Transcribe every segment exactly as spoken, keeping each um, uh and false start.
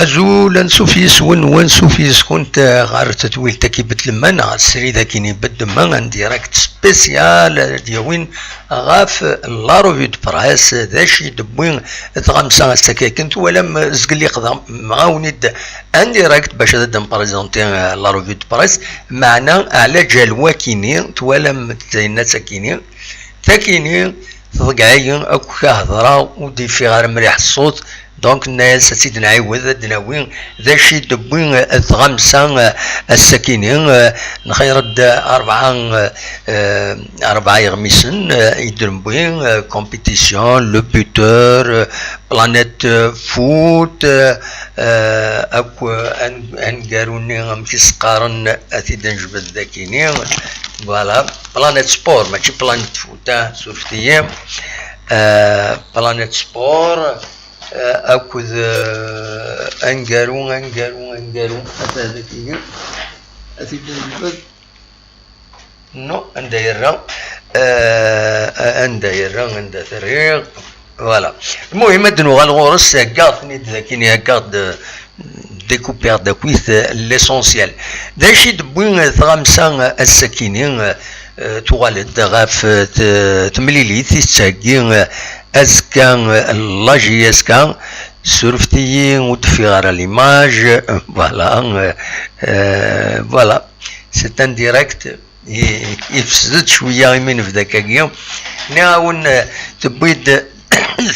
Azul, ansuf yes-wen, wansuf yes-kunt, eh, ɣer tedwilt akk i beddemma neɣ srid akkin i beddemma, un direct spécial ad d-yawin ɣef la revue de presse, d acu i d-tewwi tɣamsa ass-agi akken twalam, eh, zgelli qda mɣawen-id un direct bac ad d-nprezenti, eh, la revue de presse, meɛna ɛla ǧal wakini twalam, d ayen akini, takini tḍeggeɛ-iyi akk, ka hedreɣ ur d-yeffiɣ ara mliḥ ṣṣut, donc nna-yas ad tt-id-nɛiwed, ad d-nawi d acu i d-tewwi, eh, tɣamsa, eh, ass-akini, eh, nxir-d rebɛa, eh, eh, rebɛa yeɣmisen, eh, i d-newwi, eh, compétition, le buteur, eh, planète, eh, foot, eh, eh, akk, eh, an-, aneggaru-nni amek i s-qqaren, ad t-id-nejbed d akini, voilà, planète sport, mačči planète foot, ah, surfet-iyi. Eh, planète sport, eh, akked, eh, aneggaru, aneggaru, aneggaru, ata d akini, ad t-id-nejbed. Non, anda yerra? Eh, anda yerra, anda terriɣ? Voilà. Lmuhim, ad d-nuɣal ɣur-s, heggaɣ-ten-id d akini, heggaɣ-d, découper-d akkit, eh, l'essentiel. D acu i d-tewwi, eh, tɣamsa, eh, ass-akini, eh, tuɣal-d ɣef, eh, t-, temlilit i tettheggi, eh, azekka, eh, la J S K, surfet-iyi ur d-ffiɣ ara l'image, eh, voilà, eh, eh, voilà. C'est un direct, i-, ifsed-d cwiya imi nebda akkagi. Nniɣ-awen, eh, tewwi-d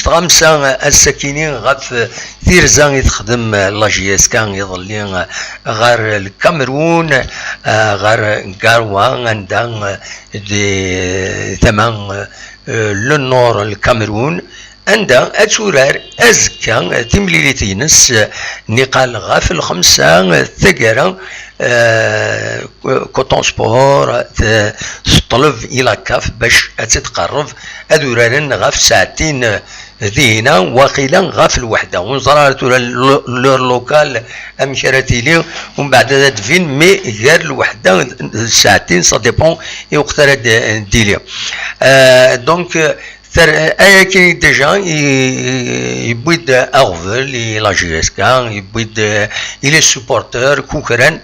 tɣamsa, eh, ass-akini ɣef, eh, tirza i texdem, eh, la J S K iḍelli, eh, ɣer Lkamerun, eh, ɣer Garoua, anda, eh, di tama, eh, le nord Lkamerun, anda ad turar azekka timlilit-ines, eh, niqal ɣef lxemsa, eh, taggara, eh, Coton Sport, eh, teṭleb i la CAF bac ad tt-tqerreb ad uraren ɣef saɛtin, eh, dihina, waqila ɣef lweḥda. Ur neẓra ara tura l-, l'heure locale amek ara tili, umbeɛd ad d-tbin, mais gar lweḥda d saɛtin, ça dépend i weqt ara d-, d-tili. Eh, donc, eh, Ter-, ayagi déjà i, i, yewwi-d aɣbel i la J S K, yewwi-d, eh, i les supporters, kukran,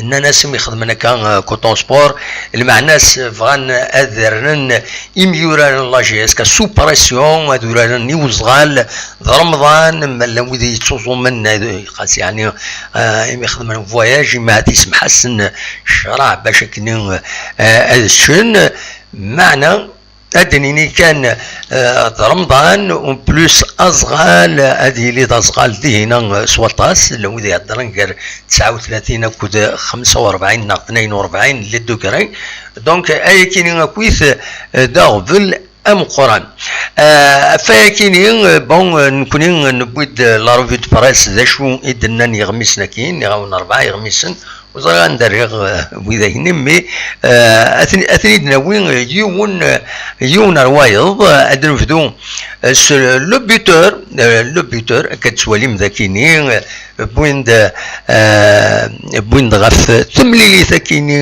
nnan-as imi xedmen akka, eh, Coton Sport, lmeɛna-s bɣan ad rren imyuraren n la J S K sous pression, ad uraren i uzɣal d Remḍan, ma llan wid yettuẓumen, eh, xas yeɛni, eh, imi xedmen voyage, imi ad isemḥasen ccṛeɛ bac akken, eh, ad ččen, meɛna ad d-nini kan, eh, d Remḍan, en plus aẓɣal, ad yili d aẓɣal dihina, eh, s waṭas, llan wid iheddren gar tesɛa u tlatin akked xemsa u rebɛin neɣ tnayen u rebɛin les degrés. Donc, ayakini akkit, eh, d aɣbel ameqqran. Eh, ɣef wayakini, eh, bon, eh, nekni, eh, newwi-d, eh, la revue de presse, d acu i d-nnan yeɣmisen-agi, nniɣ-awen rebɛa yeɣmisen, ur ẓriɣ anda rriɣ, eh, widak-nni, mais, eh, ad ten-, ad ten-id-nawi, eh, yiwen, eh, yiwen ar wayeḍ, eh, ad nebdu, eh, s le buteur, eh, le buteur, akka d-tettwalim dakini, eh, wwin-d, eh, wwin-d ɣef temlilit akini,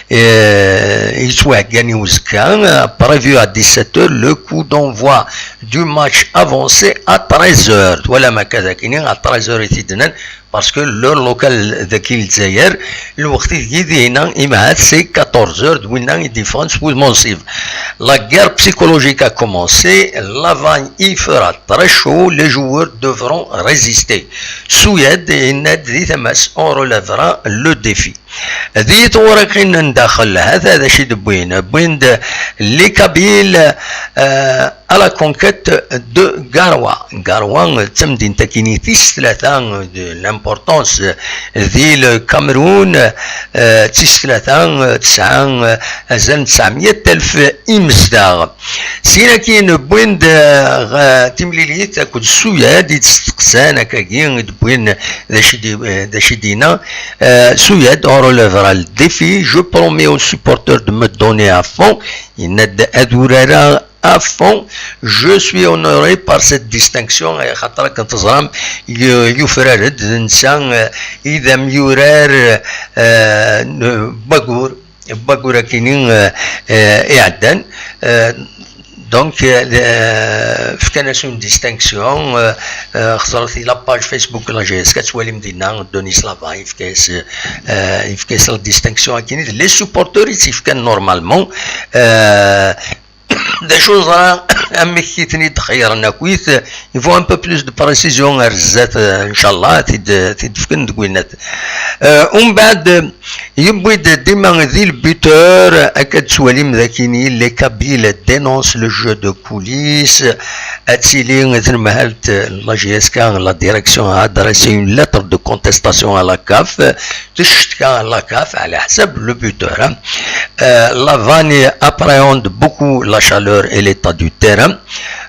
eh, yettwaheggan i uzekka, eh, prévu à dix-sept heures, le coup d'envoi du match avancé à treize heures. Twalam akka dakini, à treize heures i t-id-nnan, parce que l'heure locale daki Lezzayer, lweqt i deg i dihina, imahat c'est quatorze heures, d winna i d-yeffɣen s wudem unṣib. La guerre psychologique a commencé, l'avant-goût fera très chaud, les joueurs devront résister. Suyad yenna-d di tama-s, on relèvera le défi. Di tɣuriqin n daxel, hata d acu i d-wwin. Wwin-d les Kabyles, euh, à la conquête de Garoua. Garoua d tamdint-akini tis tlata de l'importance di Lkamerun, euh, tis tlata, euh, tesɛa, euh, azal n tesɛemya alef imezdaɣ. Sin akin wwin-d, eh, timlilit akked Suyad i d-steqsan akkagi, i d-wwin d acu i d-, eh, d acu i d-yenna, eh, Suyad: on relèvera le défi, je promets aux supporters de me donner à fond. Yenna-d ad urareɣ à fond. Je suis honoré par cette distinction, eh, xaṭer akken teẓram, yu-, yufrar-d d netta, eh, i d amyurar, eh, n wagur, n wagur akini, eh, eh, iɛeddan. Eh, donc, eh, fkan-as une distinction, eh, eh, xeṣret la page Facebook n la J S K, ad twalim dinna, Denis Lava, yefka-as, eh, yefka-as la distinction akini, d les supporters i tt-yefkan normalement. Eh, d acu ẓra amek i ten-id-xeyyren akkit, il faut un peu plus de précision ar zdat, eh, ncallah, tid, tid-fken deg winnat. Eh, umbeɛd, eh, yewwi-d dima di le buteur, akka d-twalim d akini, les Kabyles dénoncent le jeu de coulisses, ad tili tnemhalt, eh, la J S K, la direction a adressé une lettre de contestation à la CAF, teccetka la CAF, ɛla ḥsab le buteur, hein. Euh, Lavani appréhende beaucoup la chaleur et l'état du terrain.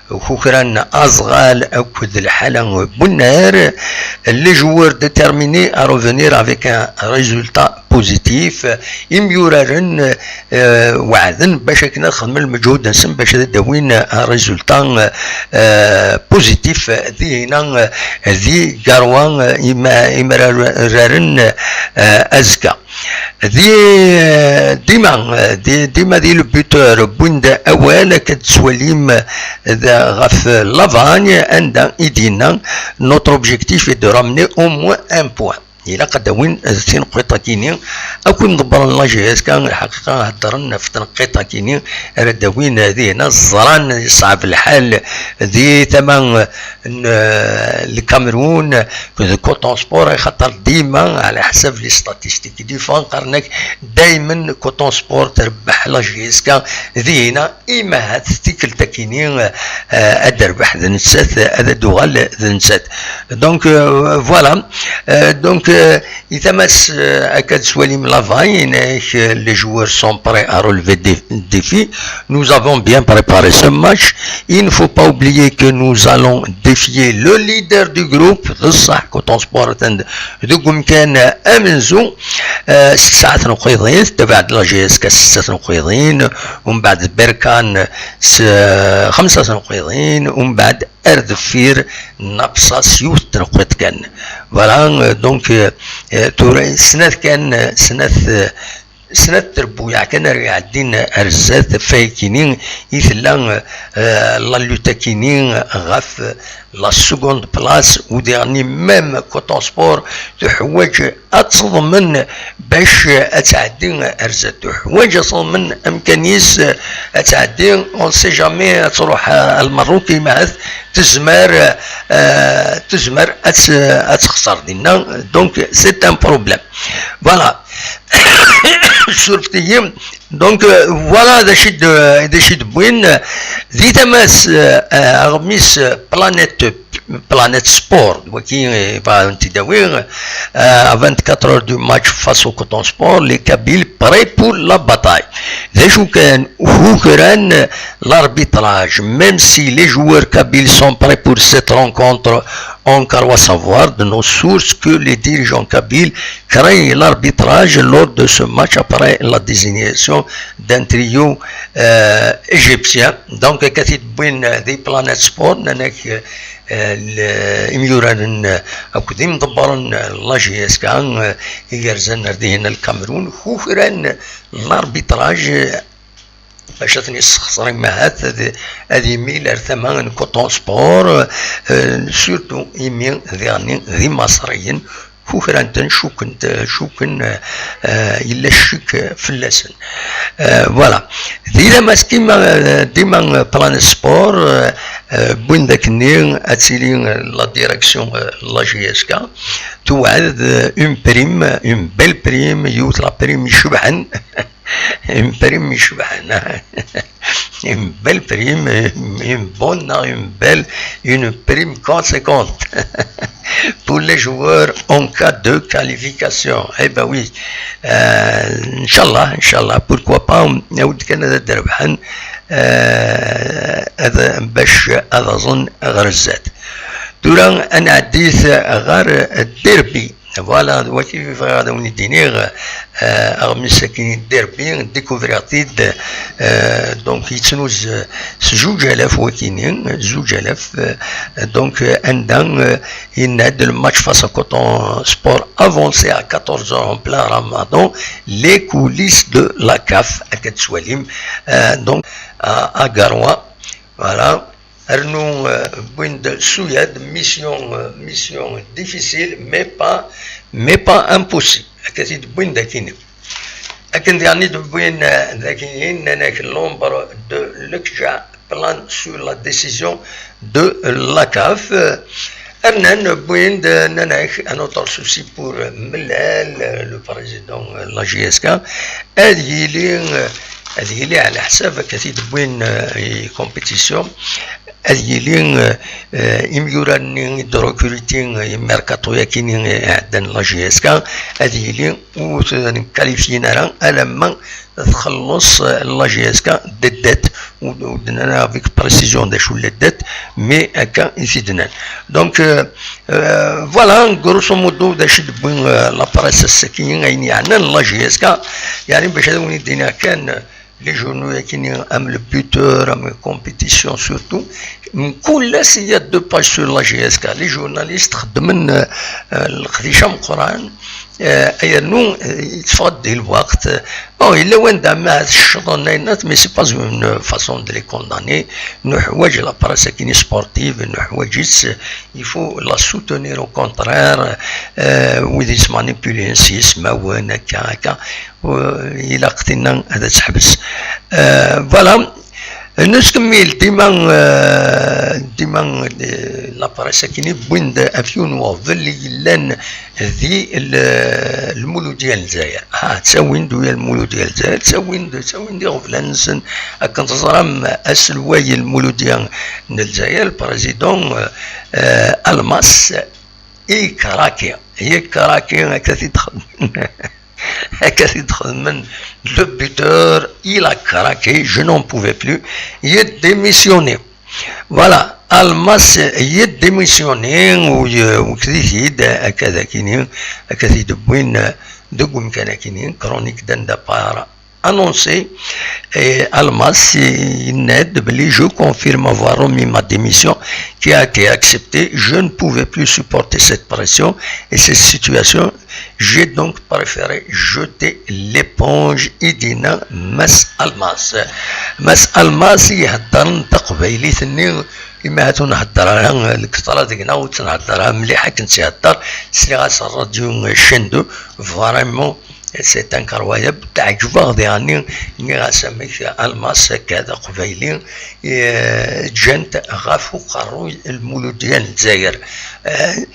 Kukran azɣal akked lḥala n unnar. Les joueurs déterminés à revenir avec un résultat positif. Imyuraren, euh, weɛden bac akken ad xedmen lmeǧhud-nsen bac ad d-awin un résultat, euh, positif dihina, euh, di garwa, euh, ima-, imrararen, euh, azekka. Di, dima, di, dima di le buteur wwin-d awal, akka d-tettwalim, d, ɣef Lavagne, anda i d-yenna: notre objectif est de ramener au moins un point. Ilaq ad d-awin d tineqqiṭ-akini. Akk imḍebbren n la J S K, lḥaqiqa, heddren ɣef tneqqiṭ-akini, ara d-awin dihina, ẓran yeṣɛeb lḥal di tama n, eh, Lkamerun d Coton Sport, axaṭer dima, ɛla ḥsab les statistiques i d-yeffɣen, qqaren-ak daymen Coton Sport trebbeḥ la J S K dihina, imahat tikkelt-akini, eh, ad d-terbeḥ d nettat, ad d-tuɣal d nettat. Donc, euh, voilà. Euh, donc, euh, i tama-s, euh, akka d-tettwalim Lavagne, yenna-ak, euh, les joueurs sont prêts à relever le défi. Nous avons bien préparé ce match. Il ne faut pas oublier que nous allons défier le leader du groupe. D ṣṣeḥ, Coton Sport atan deg umkan amenzu. Euh, s tesɛa tneqqiḍin, tettabaɛ-d la J S K s setta tneqqiḍin, umbeɛd Berkane s, euh, xemsa tneqqiḍin, umbeɛd ar deffir Napsa s yiwet n tneqqiḍt kan. Voilà, euh, donc, euh, euh, tura snat kan, euh, snat, euh, snat trebbuyaɛ kan ara iɛeddin ar zdat, ɣef wayakini i tella, euh, la lutte-akini ɣef la seconde place, u diɣenni même Coton Sport teḥwaǧ ad teḍmen bac ad tɛeddi ar zdat. Teḥwaǧ ad teḍmen amkan-is ad tɛeddi. On sait jamais, ad truḥ ar Lmerruk, imahat tezmer, euh, tezmer ad tt-, ad texṣer dinna. Donc, c'est un problème. Voilà. Surfet-iyi. Donc, euh, voilà d acu i d-, d acu i d-wwin. Di tama-s, euh, aɣmis, euh, Planète Planète Sport, waki, eh, va n tidawi, euh, à vingt-quatre heures du match face au Coton Sport, les Kabyles prêts pour la bataille. D acu kan, kukran l'arbitrage, même si les joueurs kabyles sont prêts pour cette rencontre, on croit savoir de nos sources que les dirigeants kabyles craignent l'arbitrage lors de ce match après la désignation d'un trio, euh, égyptien. Donc, akka i d-wwin, euh, di Planète Sport, nnan-ak, euh, l-, imyuraren, euh, akked imḍebbren, euh, n la J S K, euh, igerzan ar dihin n Lkamerun, kukran l'arbitrage, euh, bac ad ten-yessexṣer imahat, ad, ad imil ar tama n Coton Sport, euh, surtout imi diɣenni d Imaṣriyen, kukran-ten, cukken, cukken, euh, euh, yella ccek fell-asen. Euh, voilà. Di tama-s dima, euh, dima, euh, Planète Sport, euh, euh, wwin-d akkenni ad tili, euh, la direction, euh, n la J S K, tewɛed, euh, une prime, une belle prime, yiwet la prime icebḥen, une prime icebḥen, une belle prime, une bonne, une belle, une prime conséquente. pour les joueurs en cas de qualification. Eh ben oui, euh, Inch'Allah, Inch'Allah, pourquoi pas, awi-d kan ad d-rebḥen, euh, ad, bac ad aẓen ɣer zdat. Tura ad nɛeddi ɣer derby. Voilà, d wagi i bɣiɣ ad awen-d-iniɣ, euh, aɣmis akkin derby, découvrir-t-id, euh, donc yettnuz s zuǧ alaf wakini, zuǧ alaf, euh, donc, euh, anda, euh, yenna-d le match face à Coton Sport avancé à quatorze heures en plein Ramadan, les coulisses de la CAF, akka tettwalim, euh, donc, à, à Garoua, voilà. Rnu, euh, wwin-d Suyad, mission, euh, mission difficile, mais pas, mais pas impossible. Akka t-id-wwin-d akkin. Akken diɣen i d-wwin, euh, d akkin, nnan-ak l'ombre de Lekja plane sur la décision de la CAF. Euh, rnan, wwin-d, euh, nnan-ak un autre souci pour, euh, Mellal, euh, le président, euh, de la J S K. Ad yili, euh, ad yili ɛla ḥsab akka t-id-wwin, euh, i compétition. Ad yili, euh, euh, imyura-nni i d-recruti, euh, i mercato-yakini iɛeddan la J S K, ad yili ur ten-qualifyin ara alamma txelleṣ, euh, la J S K de dette, ur d-nnan avec précision d acu la dette, mais akka i t-id-nnan. Donc, euh, euh, voilà, grosso modo, d acu i d-tewwi, euh, la presse ass-agi, ayen yeɛnan la J S K, yeɛni bac ad wen-id-iniɣ kan, euh, les journaux-yakini am le buteur, am compétition surtout, mkul ass il y a deux pages sur la J S K. Les journalistes xeddmen, euh, euh, leqdic ameqqran, euh, yernu, euh, yetteffeɣ-d di lweqt. Bon, yella wanda ma tecceḍen ayennat, mais c'est pas une façon de les condamner. Nuḥwaǧ la presse-akini sportive, nuḥwaǧ-itt, il faut la soutenir au contraire. Euh, wid yettmanipulin s yismawen, akka, akka. Euh, ilaq tinna ad teḥbes. Euh, voilà. Nettkemmil dima, euh, dima, euh, la presse-akini wwin-d ɣef yiwen n uɣbel i yellan di l-, lmuludya n Lezzayer. Ha, ttawin-d uya lmuludya n Lezzayer, ttawin-d, ttawin-d iɣeblan-nsen. Akken teẓram, aselway n lmuludya n Lezzayer, le président, euh, euh, Almas, yekraki, yekraki, akka t-id-xedmen. Akka t-id-xedmen, le buteur, il a craqué, je n'en pouvais plus, yedémissionné. Voilà, Almas yedémissionné, u, u kdit-id, akka d akini, akka t-id-wwin deg umkan akini, chronique d'un départ annoncé. Et Almas, il net, je confirme avoir remis ma démission qui a été acceptée. Je ne pouvais plus supporter cette pression et cette situation. J'ai donc préféré jeter l'éponge, i d-yenna Mass Almas. Mass Almas iheddren taqbaylit-nni, imi ahat ur nhedder ara lketṛa deg-neɣ, ur tt-nhedder ara mliḥ akken tt-ihedder. Sliɣ-as ɣer ṛṛadyu Cendo, vraiment, c'est incroyable. Teɛǧeb-aɣ diɣenni, nniɣ-as amek Almas akka d aqbayli, eh, ǧǧan-t ɣef uqerruy n lmuludya n Lezzayer. Eh,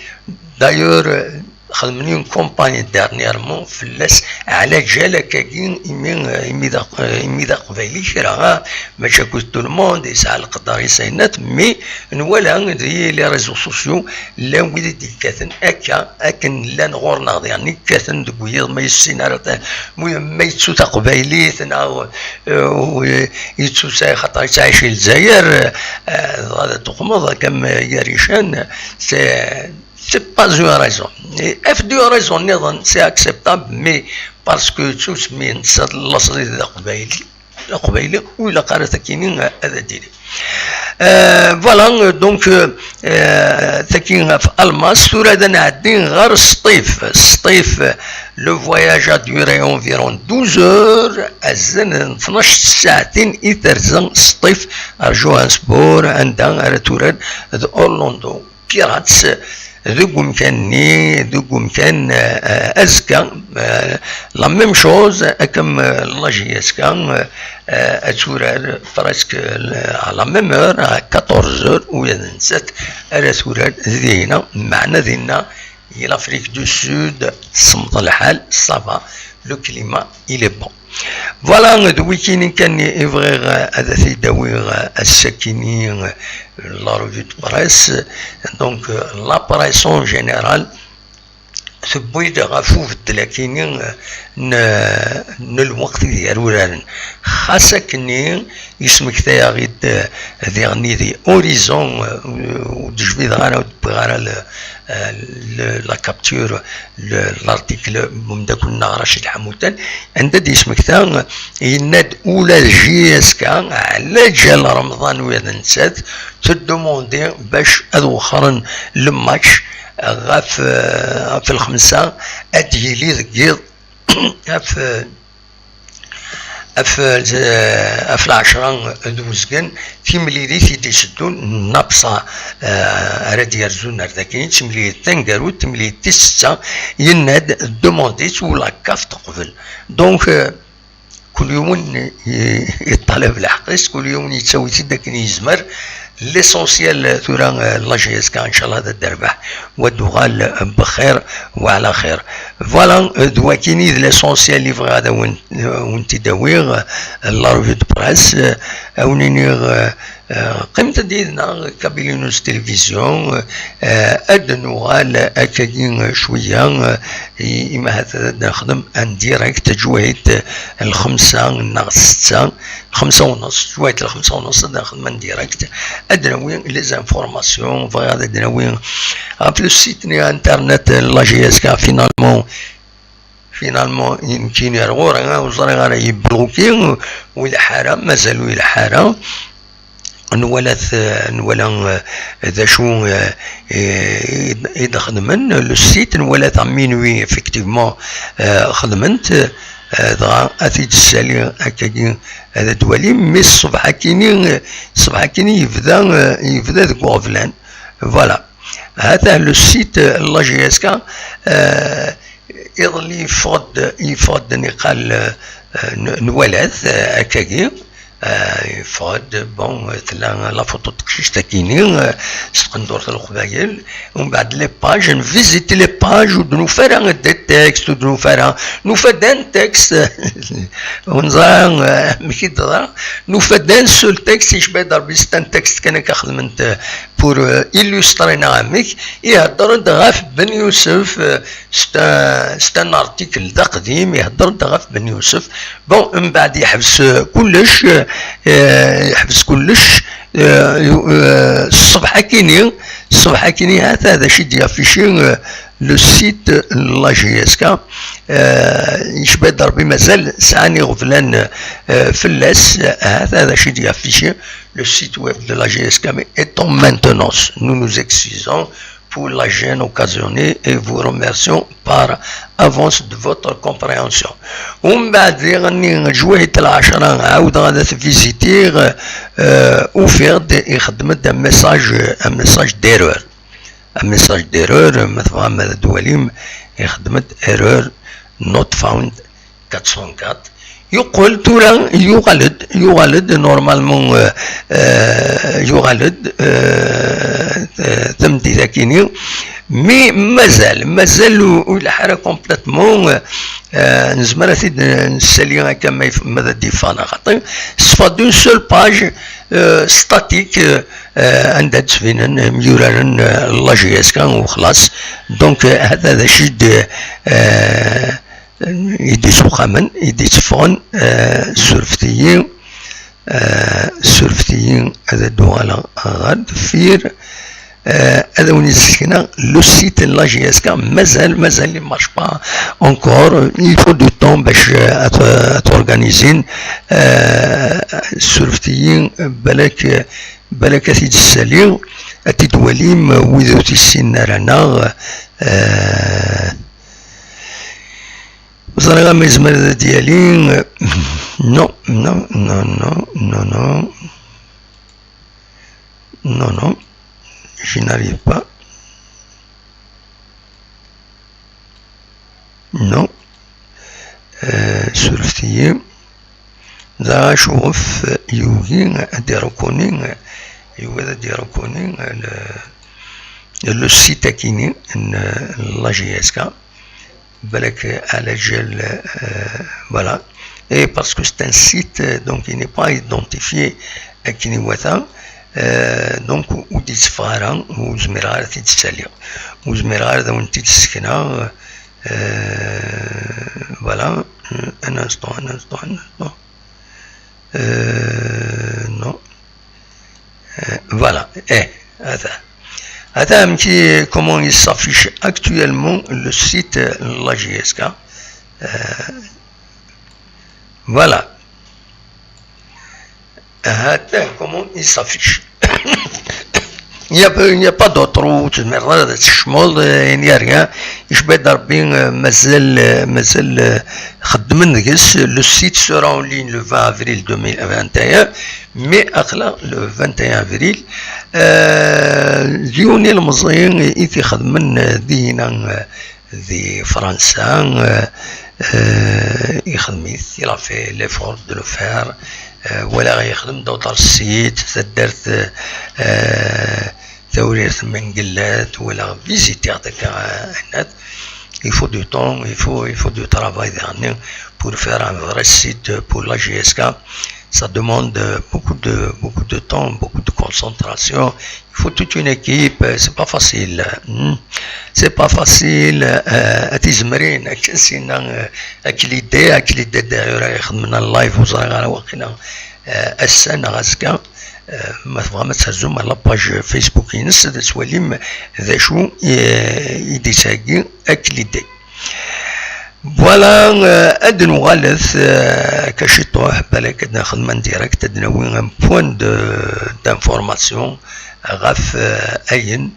d'ailleurs, xedmen une campagne dernièrement fell-as, ɛla ǧal akkagi, imi, imi d aq-, imi d aqbayli kra, ah, mačči akked tout le monde, yesɛa leqder-is ayennat, mais nwala di les réseaux sociaux llan wid i d-yekkaten akka, akken llan ɣur-neɣ diɣen kkaten deg wiyiḍ ma yessin ara ta-, ma, ma yettu taqbaylit neɣ, euh, yettu sa-, xaṭer yettɛic i Lezzayer, euh, dɣa ad tuqmeḍ akka am Yarican, c'est C'est pas une raison. Et F deux raison niḍen, c'est acceptable, mais parce que tout le monde sait d aqbayli, aqbayli, u ilaq ara takini ad d-tili. Euh, voilà, euh, donc, euh, euh, takini ɣef Almas, tura ad nɛeddi ɣer Sṭif. Sṭif, euh, le voyage a duré environ douze heures, azal n tnac ssaɛtin i terza Sṭif ar Johannesburg, anda ara turar d Orlando Pirates deg umkan-nni, deg umkan, euh, azekka, euh, la même chose, akken, euh, la J S K, euh, euh, ad turar presque, euh, à la même heure, à quatorze heures, u d nettat ara turar dinna, meɛna dinna, i l'Afrique du Sud, semmeḍ lḥal, ça va. Le climat, il est bon. Voilà, d wikini kan i bɣiɣ ad t-id-awiɣ ass-akini, la revue de presse. Donc, la presse en général, tewwi-d ɣef ubeddel akini n, n lweqt i d-gar uraren. Xas akkenni, yesmektay-aɣ-id, eh, diɣen di Horizon, eh, ur d-jbideɣ ara, ur d-wwiɣ ara le, eh, le, la capture, le, l'article n umeddakel-nneɣ Racid Ḥamuttan, anda d-yesmekta, eh, yenna-d ula d J S K, ɛlaǧal Remḍan ula d nettat, teddumundi bac ad wexxren le match ɣef, eh, ɣef lxemsa, ad d-yili deg yiḍ ɣef, ɣef, ɣef lɛecṛa d uzgen, timlilit i d-iteddun, Napsa, eh, ara d-yerzun ar dagi, timlilit taneggarut, timlilit tis setta, yenna-d, ddumundi-tt u la CAF teqbel. Donc, eh, kul yiwen i, i, yeṭṭalab lḥeqq-is, kul yiwen yettawi-t-id akken yezmer. L'essentiel, eh, tura, eh, la J S K, ncallah, ad d-terbeḥ, u ad d-tuɣal, eh, bxir wa ɛla xir. Voilà, eh, d wakini d l'essentiel i bɣiɣ ad awen, eh, awen-t-id-awiɣ, eh, la revue de presse, eh, ad wen-iniɣ, eh, eh, qqimet-d yid-neɣ, Kabylie News Télévision, eh, ad d-nuɣal akkagi cwiya, eh, i, i ma ahat ad nexdem en direct, ǧwayet, eh, lxemsa neɣ ssetta, lxemsa u nneṣ, ǧwayet lxemsa u nneṣ ad nexdem en direct, ad d-nawi les informations, bɣiɣ ad d-nawi ɣef le site n internet n la J S K, finalement, finalement, nekkini ar ɣur-i, ur ẓriɣ ara, yebluki, ur ileḥḥu ara, mazal ur ileḥḥu ara. Nwala-t, nwala, eh, d acu, eh, eh, i d-, i d-xedmen, le site, nwala-t à minuit, effectivement, eh, xedmen-t, eh, dɣa ad t-id-ssali akkagi, ad d-wali, mi ṣṣbeḥ akini, ṣṣbeḥ akini yebda, eh, yebda deg uɣeblan. Voilà. Hata le site, eh, la J S K, eh, iḍelli yeffeɣ-d, yeffeɣ-d niqal, eh, n-, nwala-t, eh, akkagi, eh, yeffeɣ-d, bon, tella la photo n teqcict akini, eh, s tqendurt n Leqbayel, umbeɛd les pages, nvisiti les pages, ur d-nufi ara des textes, ur d-nufi ara, nufa-d un texte, ur neẓri ara, eh, amek i d-teḍra, nufa-d un seul texte, yecba-d Rebbi, c'est un texte kan akka xedmen-t, eh, pour, eh, illustrer neɣ amek, ihedder-d ɣef Ben Yusef, eh, c'est un, c'est un article d aqdim, ihedder-d ɣef Ben Yusef. Bon, mbeɛd yeḥbes, eh, kullec, eh, eh, yeḥbes kullec, eh, yu-, eh, ṣṣbeḥ akini, ṣṣbeḥ akini, hata d acu i d-yaffici, eh, le site n la J S K, eh, yecba-d Rebbi mazal sɛan iɣeblan, eh, fell-as, hata d acu i d-yaffici, le site web de la J S K est en maintenance. Nous nous excusons pour la gêne occasionnée et vous remercions par avance de votre compréhension. Umbeɛd diɣenni, ǧwayet lɛecṛa, ɛawdeɣ ad t-visitiɣ, eh, ufiɣ-d ixeddem-d un message, un message d'erreur. Un message d'erreur, ma tebɣam ad d-twalim, ixeddem-d erreur not found quatre cent quatre. Yeqqel tura, yuɣal-d, yuɣal-d, normalement, euh, euh, yuɣal-d, euh, euh, tameddit akini. Mais mazal, mazal ur, ur ileḥḥu ara complètement, euh, euh, nezmer ad t-id-nessali akka ma yef-, ma ad d-yeffeɣ neɣ xaṭi. Ṣṣfa d'une seule page, euh, statique, euh, euh, anda d-ttbinen, euh, myuraren, euh, la J S K u xlaṣ. Donc, euh, hada d acu i d, euh, i d-issuqamen, i d-itteffɣen, eh, surfet-iyi, eh, surfet-iyi ad d-uɣaleɣ ɣer deffir, eh, ad awen-d-ssekneɣ le site n la J S K, mazal, mazal il marche pas encore, il faut du temps bac, eh, ad, ad t-organizin, eh, surfet-iyi, balak, balak ad t-id-ssaliɣ, ad t-id-twalim, wid ur t-issinen ara neɣ, eh, Ur ẓriɣ ma yezmer ad d-yali. Non, non, non, non, non, non. Non, non. Je n'arrive pas. Non. Euh, surfet-iyi. Dɣa acuɣef yugi ad d-irukuni, yugi ad d-irukuni le, le site akini n la J S K. Balak, à la gel, euh, voilà. Et parce que c'est un site, euh, donc il n'est pas identifié akken iwata, euh, donc ur d-yetteffeɣ ara, ur zmireɣ ara ad t-id-ssaliɣ. Ur zmireɣ ara ad awen-t-id-ssekneɣ, euh, voilà. Un instant, un instant, un instant. Euh, non. Euh, voilà. Eh, attends. Attends un petit, comment il s'affiche actuellement le site, euh, la J S K. Euh, voilà. Attends, comment il s'affiche. Il n'y a, pas- il n'y a pas d'autre route, mais rien, il n'y a rien. Je vais d'abord, euh, mazal, euh, mazal, euh, خدمن ديك. Le site sera en ligne le vingt avril deux mille vingt et un, mais aql-aɣ le vingt et un avril, euh, d yiwen ilmeẓyen i t-ixedmen, euh, dinna, euh, di Fransa, euh, euh, ixdem-it, il a fait l'effort de le faire, euh, walaɣ yexdem d'autres sites, taddart, euh, Tawrirt n Mengellat, walaɣ visiter-d akka, euh, ayen-at. Il faut du temps, il faut, il faut du travail daɣen pour faire un vrai site pour la J S K. Ça demande beaucoup de, beaucoup de temps, beaucoup de concentration. Il faut toute une équipe, euh, c'est pas facile. Hmm. C'est pas facile, euh, ad tizemrin, akken sinna, euh, ak l'idée, ak l'idée d'ailleurs, ixedmen live, ur ẓriɣ ara waqila, euh, ass-a neɣ azekka, euh, ma tebɣam ad terzum ɣer la page Facebook-ines, ad twalim d acu, euh, i d-yesɛeggi ak l'idée. Voilà, euh, ad nuɣalet, euh, akka ciṭuḥ, balak ad nexdem en direct, ad nawi un point de, d'information ɣef, euh, ayen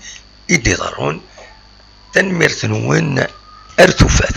i d-iḍerrun. Tanemmirt-nwen, ar tufat.